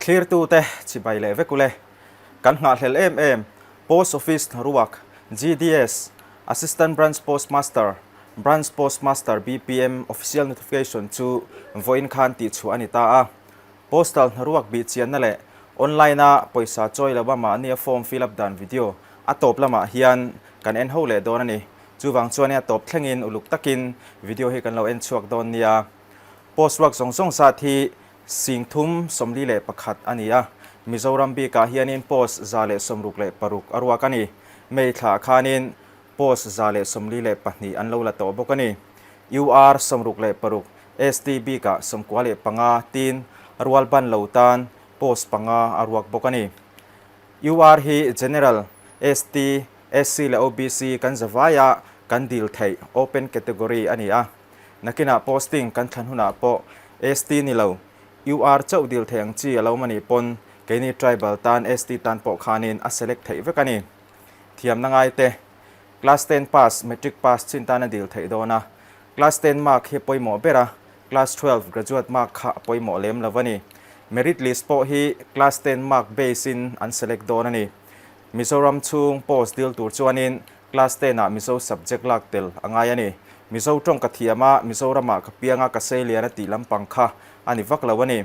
Thlirtute chibai leh vek ule. Kan nghahhlel em em Post Office hnaruak, GDS, Assistant Branch Postmaster, Branch Postmaster BPM Official Notification chu vawiin khan tihchhuah a ni ta a. Postal hnaruak bihchianna leh online-a pawisa chawi lova mahnia form fill up dan video a tawp lamah hian kan en ho leh dawn a ni. Chuvang chuan a tawp thlengin uluk takin video hi kan lo en chhuak dawn nia. Post ruak zawng zawng zat hi 3041 a ni a, Mizoram bikah hianin post 166 a ruak a ni. May thla khanin post 142 an lo la tawh bawk a ni. UR 66, ST bikah 95 tin rual ban lo tan post panga a ruak bawk a ni. UR hi General, ST, SC leh OBC kan zavaia kan dil theih open category a ni a. Nakinah posting kan thlan hunah pawh ST ni lo, UR chauh dil thei ang chi a lo mani pawn keini tribal tan ST tan pawh khanin a select theih vek a ni. Thiamna ngaite, Class ten pass, matric pass chin tan a dil theih dawn a. Class ten mark hi a pawimawh ber a, class 12 graduate mark kha a pawimawh lem lo a ni. Merit list pawh hi class ten mark base in an select dawn a ni. Mizoram chhung post dil tur chuanin Class ten ah Mizo subject lak tel a ngai a ni. Mizo tawng ka thiam a, Mizoramah ka piang a, ka sei lian a tih lampang kha a ni vak lo a ni.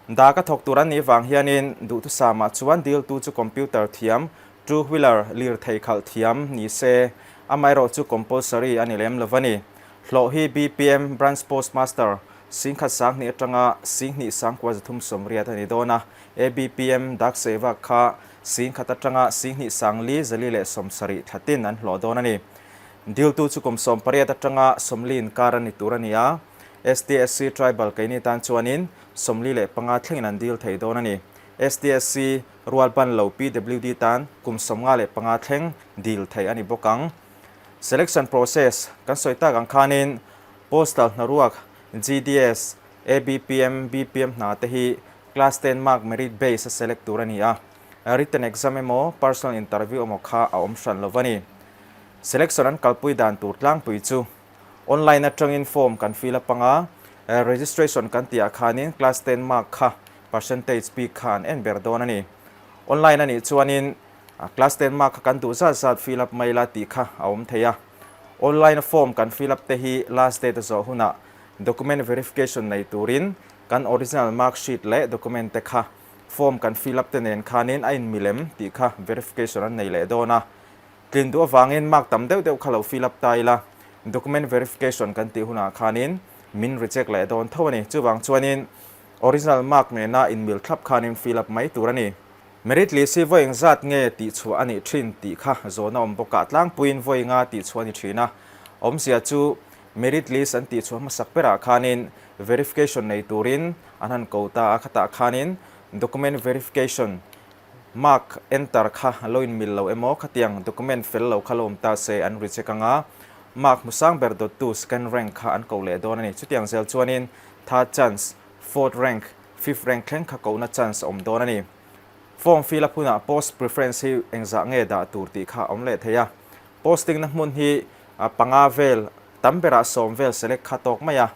Da ka thawk tur an nih vang hianin duhthusamah chuan diltu chu computer thiam, two wheeler lirthei khalh thiam ni se, amaherawh chu compulsory a ni lem lo a ni. Hlawh hi BPM, Branch Postmaster, 10,000 20 atanga 2,000 930 a ni dawn a, ABPM, Dak Sevak kha 10,000 atanga 2,000 470 thlatin an hlawh dawn a ni. Diltu chu kum 18 atanga 40 inkar a ni tur a ni a, STSC Tribal keini tan chuanin 45 thlengin an dil thei dawn a ni. STSC Rualban lo PWD tan kum 55 thleng dil thei a ni bawk ang. Selection process kan sawi tak ang khanin Postal hnaruak, GDS, ABPM, BPM hna te hi Class ten mark merit base a select tur a ni a, written exam emaw personal interview emaw kha a awm hran lo a ni. Selection an kalpui dan tur tlangpui chu online atangin form kan fill up anga, registration kan tih ah khanin class ten mark kha percentage bik kha an en ber dawn a ni. Online a nih chuanin class ten mark kha kan duh zat zat fill up mai la tih kha a awm thei a. Online a form kan fill up te hi last date a zawh hunah document verification nei turin Kan original mark sheet leh document te kha form kan fill up te nen khanin a inmilem tih kha verification an nei leh dawn a. Tlin duh avangin mark tam deuh deuh kha lo fill up ta ila document verification kan tih hunah khanin min reject leh dawn tho a ni. Chuvang chuanin original mark nena inmil thlap khanin fill up mai tur a ni. Merit list hi vawi engzat nge tihchhuah a nih thin tih kha zawhna awm bawkah tlangpuiin vawi nga tihchhuah a ni thin a. Awmzia chu Merit list an tihchhuah hmasak berah khanin verification nei turin an han ko ta a, khatah khanin document verification mark enter kha a lo inmil lo emaw khatiang document fel lo kha lo awm ta se an reject ang a, mark hmusang ber dawttu second rank kha an ko leh dawn a ni. Chutiang zel chuanin third chance, fourth rank, fifth rank thleng kha kohna chance a awm dawn a ni. Form fill up hunah post preference hi engzah nge dah tur tih kha a awm leh thei a, posting na hmun hi panga vel tam berah 10 vel select kha tawk mai a.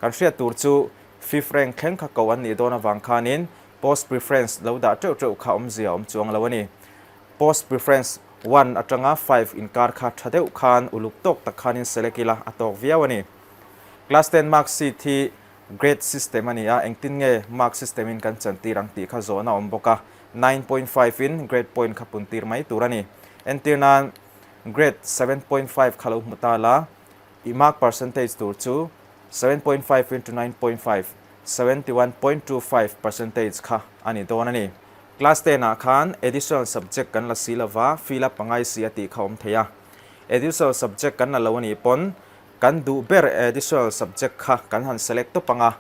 Kan hriat tur chu fifth rank thleng kha ko an nih dawn avang khanin post preference lo dah teuh teuh kha awmzia awm chuang lo a ni. Post preference one atanga five inkar kha tha deuh khan uluk tawk tak khanin select ila a tawk viau a ni. Class ten mark sheet hi grade system a ni a, engtin nge mark system in kan chantir ang tih kha zawhna awm bawk a, 9.5 in grade point kha puntir mai tur a ni. Entir nan Grade 7.5 kha lo hmu ta la, i mark percentage tur chu 7.5 into 9.5, 71.25 percentage kha a ni dawn a ni. Class ten ah khan additional subject kan la si lova, fill up a ngai si a tih kha awm thei a. Additional subject kan la lo a nih pawn kan duh ber additional subject kha kan han select tawp ang a,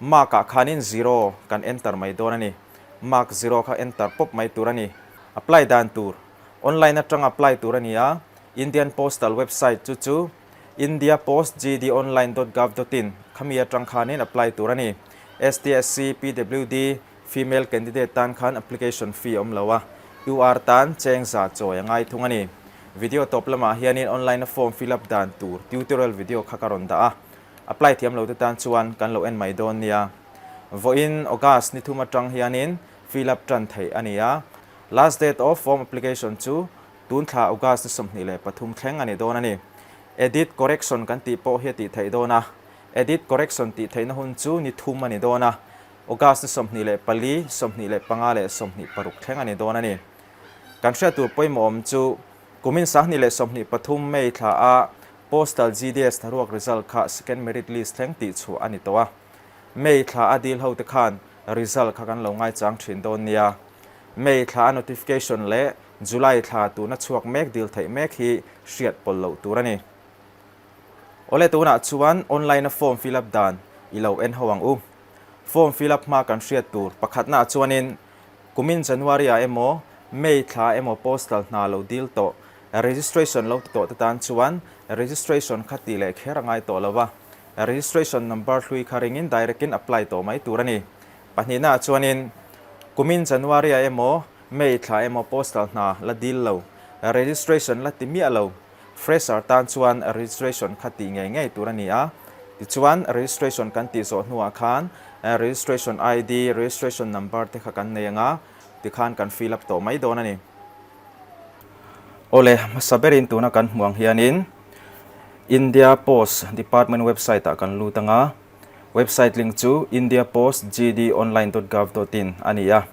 mark ah khanin zero kan enter mai dawn a ni. Mark zero kha enter pawp mai tur a ni. Apply dan tur. Online atang apply tur a ni a, Indian Postal website chu chu indiapostgdonline.gov.in khami atang khanin apply tur a ni. STSC, PWD, female candidate tan khan application fee awm lo a, UR tan cheng za chawi a ngai thung a ni. Video tawp lamah hianin online a form fill up dan tur tutorial video kha ka rawn dah a, apply thiam lo te tan chuan kan lo en mai dawn nia. Vawiin August ni thum atang hianin. fill up tan theih a ni a. Last date of form application chu tun thla August ni 23 thleng a ni dawn a ni. Edit correction kan tih pawh hi a tih theih dawn a. Edit correction tih theihna hun chu ni thum a ni dawn a. August ni 24, 25 leh 26 thleng a ni dawn a ni. Kan hriat tur pawimawh awm chu kumin 2023 May thla a Postal GDS tharuak result kha second merit list thleng tih chhuah a ni tawh a. May thla a dil ho te khan result kha kan lo ngaichang thin dawn nia. May thla a notification leh July thla tuna chhuak mek dil theih mek hi hriat pawlh loh tur a ni. Awle tunah chuan online a form fill up dan i lo en ho ang u. Form fill up hma kan hriat tur pakhatnaah chuanin kumin January ah emaw May thla emaw postal hna lo dil tawh registration lo ti tawh te tan chuan registration kha tih leh kher a ngai tawh lo a, registration number hlui kha ringin direct in apply tawh mai tur a ni. Pahnihnaah chuanin kumin January ah emaw May thla emaw postal hna la dil lo registration la ti miah lo Fresher tan chuan registration kha tih ngei ngei tur a ni a. Tichuan, registration kan tih zawh hnuah khan registration ID, registration number te kha kan nei ang a, tikhan kan fill up tawh mai dawn a ni. Awle, hmasa berin tuna kan hmuh ang hianin India Post Department website ah kan lut ang a, website link chu indiapostgdonline.gov.in a ni a,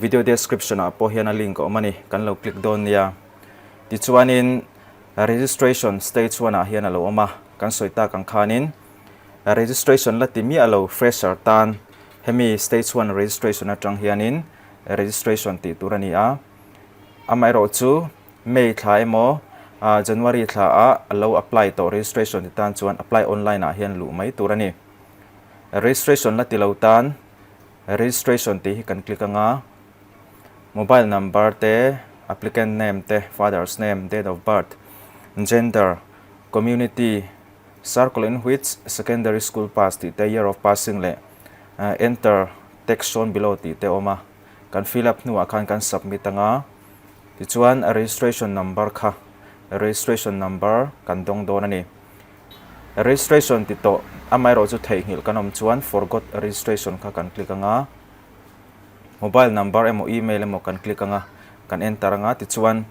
video description ah pawh hian a link a awm a ni, kan lo click dawn nia. Tichuanin registration stage one ah hian a lo awm a, kan sawi tak ang khanin registration la ti miah lo fresher tan hemi stage one registration atang hianin registration tih tur a ni a. Amaherawh chu May thla emaw January thla ah a lo apply tawh registration ti tan chuan apply online ah hian luh mai tur a ni. Registration la ti lo tan registration tih hi kan click anga. Mobile number te, applicant name te, father's name, date of birth, gender, community, circle in which secondary school pass tih te, year of passing leh enter text shown below tih te a awm a. Kan fill up hnuah khan kan submit anga, tichuan registration number kha registration number kan dawng dawn a ni. Registration ti tawh amaherawh chu theihnghilh kan awm chuan forgot registration kha kan click anga. Mobile number emaw email emaw kan click anga kan enter anga tichuan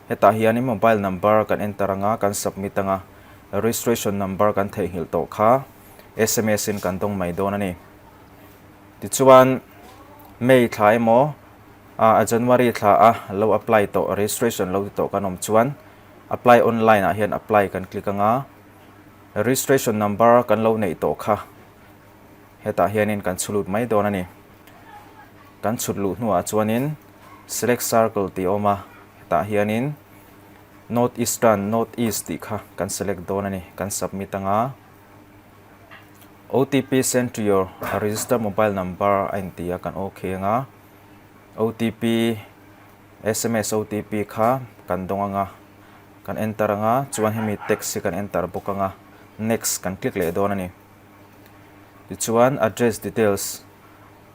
hetah hianin mobile number kan enter anga kan submit anga registration number kan theihnghilh tawh kha sms in kan dawng mai dawn a ni. Tichuan May thla emaw a January thla a lo apply tawh registration lo ti tawh kan awm chuan apply online ah hian apply kan click anga registration number kan lo neih tawh kha Hetah hianin kan chhu lut mai dawn a ni. Kan chhut luh hnuah chuanin select circle tih a awm a, hetah hianin North Eastern, North East tih kha kan select dawn a ni, kan submit anga OTP send to your register mobile number a inti a kan ok anga OTP, sms OTP kha kan dawng anga kan enter anga chuan hemi text hi kan enter bawk anga next kan click leh dawn a ni. Tichuan address details,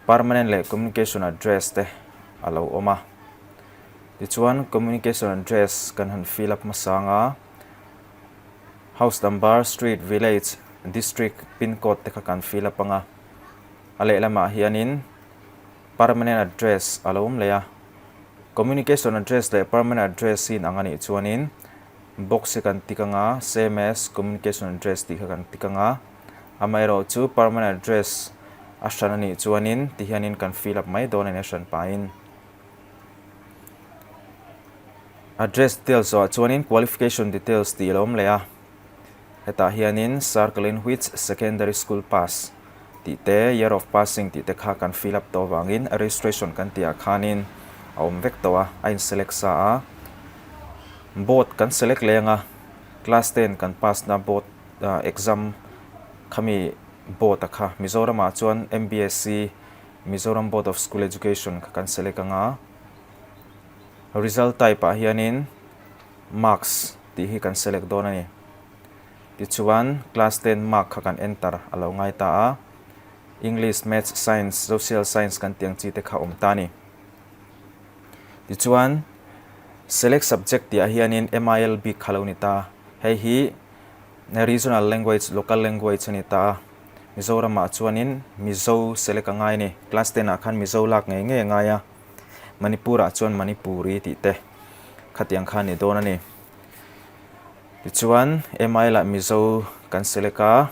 permanent leh communication address te a lo awm a. Tichuan communication address kan han fill up hmasa ang a, house number, street, village, district, pin code te kha kan fill up ang a. A lehlamah hianin permanent address a lo awm leh a. Communication address leh permanent address hi inang a nih chuanin Box hi kan tik anga, same as communication address tih kha kan tik anga, amaherawh chu permanent address a hran a nih chuanin ti hianin kan fill up mai dawn a ni a hran pahin. Address details zawhah chuanin qualification details tih a lo awm leh a, hetah hianin circle in which secondary school pass tih te, year of passing tih te kha kan fill up tawh avangin registration kan tihah khanin a awm vek tawh a, a in select sa a. Board kan select leng a, class ten kan pass na board exam khami board a kha Mizoram ah chuan MBSE Mizoram Board of School Education kha kan select ang a, result type ah hianin marks tih hi kan select dawn a ni. Tichuan class ten mark kha kan enter a lo ngai ta a, English, Maths, Science, Social Science kan tih ang chi te kha awm ta a ni. Tichuan, Select Subject tih ah hianin MIL bik kha lo ni ta. Hei hi Regional Language, Local Language a ni ta a. Mizoramah chuanin Mizo select a ngai a ni. Class ten ah khan Mizo lak ngei ngei a ngai a, Manipur ah chuan Manipuri tih te khatiang kha a ni dawn a ni. Tichuan MI lah Mizo kan select a,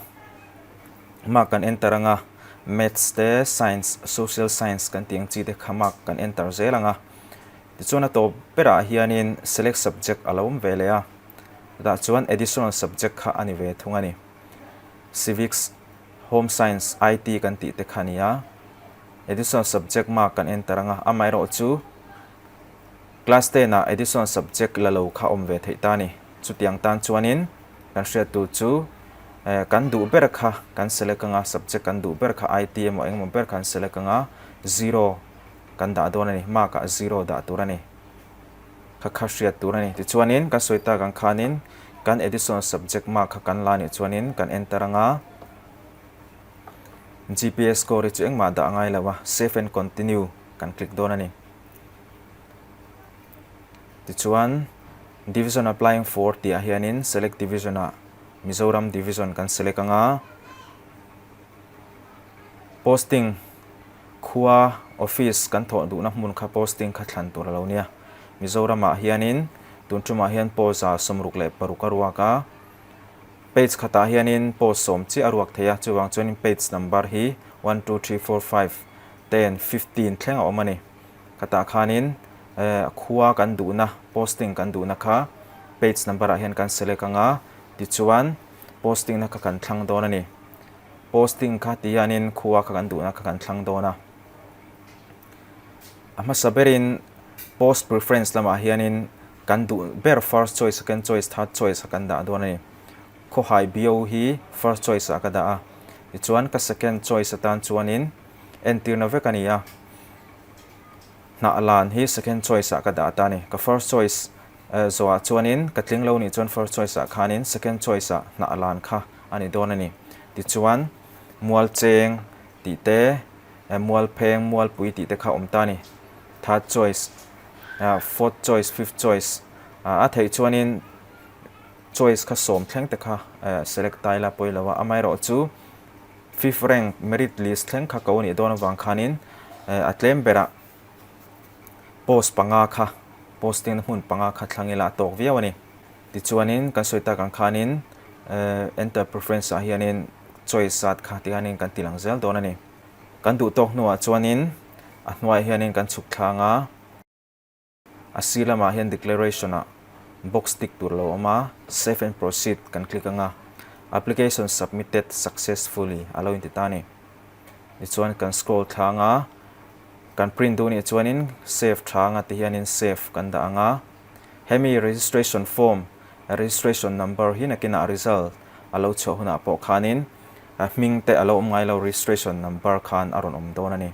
mark kan enter ang a, Maths te Science, Social Science kan tih ang chi te kha mark kan enter zel ang a. Tichuan a tawp berah hianin select subject a lo awm ve leh a, chutah chuan additional subject kha a ni ve thung a ni. Civics, Home Science, IT kan tih te kha a ni a. Additional subject mark kan enter ang a, amaherawhchu class ten ah additional subject la lo kha awm ve theih ta a ni. Chutiang tan chuanin kan hriat tur chu kan duh ber kha kan select ang a, subject kan duh ber kha IT emaw engemaw ber kha an select ang a, zero kan dah dawn a ni, mark ah zero dah tur a ni. Kha kha hriat tur a ni. Tichuanin kan sawi tak ang khanin kan additional subject mark kha kan la nih chuanin kan enter ang a, GPS score hi chu engmah dah ngai lo a, save and continue kan click dawn a ni. Tichuan division applying for tih ah hianin select division ah Mizoram division kan select ang a, posting khua office kan thawh duhna hmun kha posting kha thlan tur a lo nia. Mizoram ah hianin tun tumah hian post ah 66 a ruak a, page khatah hianin post 10 chiah a ruak thei a, chuvang chuanin page number hi one two three four five ten 15 thleng a awm a ni. Khatah khanin khua kan duhna posting kan duhna kha page number ah hian kan select ang a, tichuan posting na kha kan thlang dawn a ni. Posting kha ti hianin khua kha kan duhna kha kan thlang dawn a. A hmasa berin post preference lamah hianin kan duh ber first choice, second choice, third choice a kan dah dawn a ni. Khawhai bio hi first choice ah ka dah a, tichuan ka second choice atan chuanin entirna vek a ni a. Hnah lan hi second choice ah ka dah ta a ni. Ka first choice zawhah chuanin ka tling lo nih chuan first choice ah khanin second choice ah hnah lan kha a ni dawn a ni. Tichuan mual cheng tih te, mual pheng, mual pui tih te kha awm ta a ni. Third choice, fourth choice, fifth choice a theih chuanin choice kha 10 thleng te kha select ta ila pawi lo a. Amaherawhchu Fifth rank merit list thleng kha ko anih dawn avang khanin a tlem berah post panga kha posting na hmun panga kha thlang ila a tawk viau a ni. Tichuanin kan sawi tak ang khanin enter preference ah hianin choice zat kha tihianin kan ti lang zel dawn a ni. Kan duh tawk hnuah chuanin a hnuaiah hianin kan chhuk thlang a. A sir lamah hian declaration ah box tick tur lo awm a, save and proceed kan click ang a, application submitted successfully a lo inti ta a ni. Tichuan kan scroll thla ang a, kan print duh nih chuanin save tha anga ti hianin save kan dah ang a, hemi registration form registration number hi nakinah result a lo chhuah hunah pawh khanin hming te a lo awm ngai lo registration number khan a rawn awm dawn a ni.